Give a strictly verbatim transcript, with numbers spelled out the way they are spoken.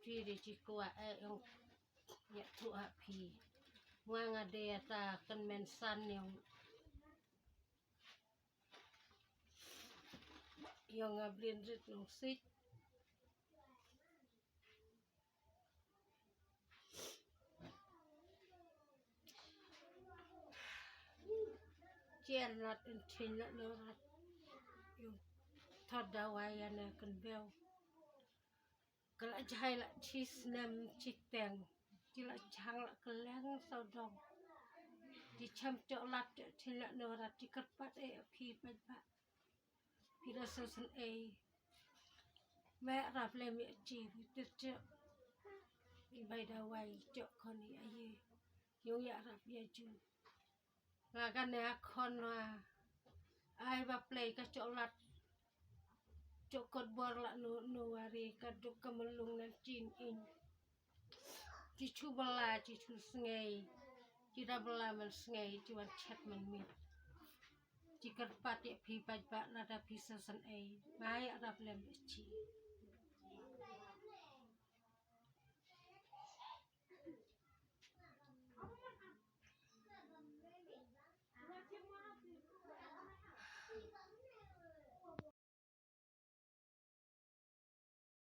Phi dei chi kwah eh ïong ïathuh ha phi. Nga nga dei ata kynmen san ïong ïong nga blin rit nong sik. Chian lat in chin lat no rat. Ïong thot dawai ïa na kan beo. Ka la jai la chi snem chi teng. Chi la chang la kylleng sawdong. Chi chem chok lat chok chin lat no rat chi kyrpad eh phi paidbah. Phi da sawsyn ei. Me rap lem ïa chi phi tit chok. Phi bai dawai chok khon ïa ye. Ïong ïa rap ïa ju. Nga kane ha khon wa ai ba plei ka chok lat chok kot bor la nu nu wari ka duk ka melung nan chin in. Chi chu bala chi chu sngei chi da bala man sngei chi wan chet man mit. Chi kyrpad ïa phi paidbah lada phi sawsyn ei. Mai arap lem ïa chi.